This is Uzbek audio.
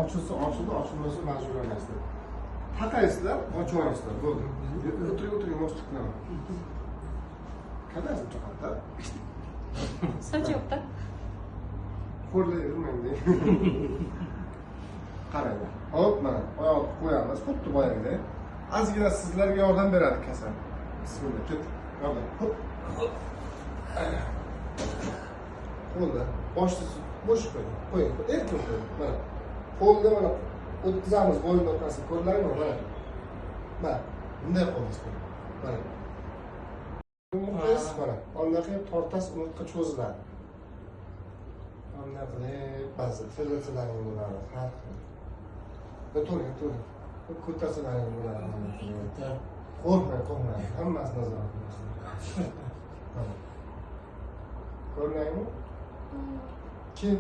Ochilsa ochildi, ochilmasa majbur emaslar. Taqaysizlar, ochib olasizlar, bo'ldi. O'tiring, o'tiring, moslik qilaman. Kadasi chiqadi. Soch yo'qda. Xo'rlayvermang deng. Qarang. Hop, mana oyoqni qo'yamiz, xuddi boyagidek. Ozgina sizlarga yordam beradi kasal. Bismillah, ketdik. Yordam. Hop. Qo'lda boshni bo'sh qo'ying. Qo'ying, erkin qo'ying. Mana. Qo'lda mana o'tkazamiz bo'yin orqasini, ko'rdinglarmi? Mana. Mana. Bunday qo'yamiz. Mana. Umurtqangiz mana. Bunday qilib tortasiz, umurtqa cho'ziladi. Bunday qilib ba'zi terlatalaring bo'ladi, har xil. To'g'ri, to'g'ri. Ko'tarsalaring bo'ladi. Qo'rqmang, qo'rqmang. Hammasi nazorat qilasiz. Mana. Ko'rdingmi? Keyin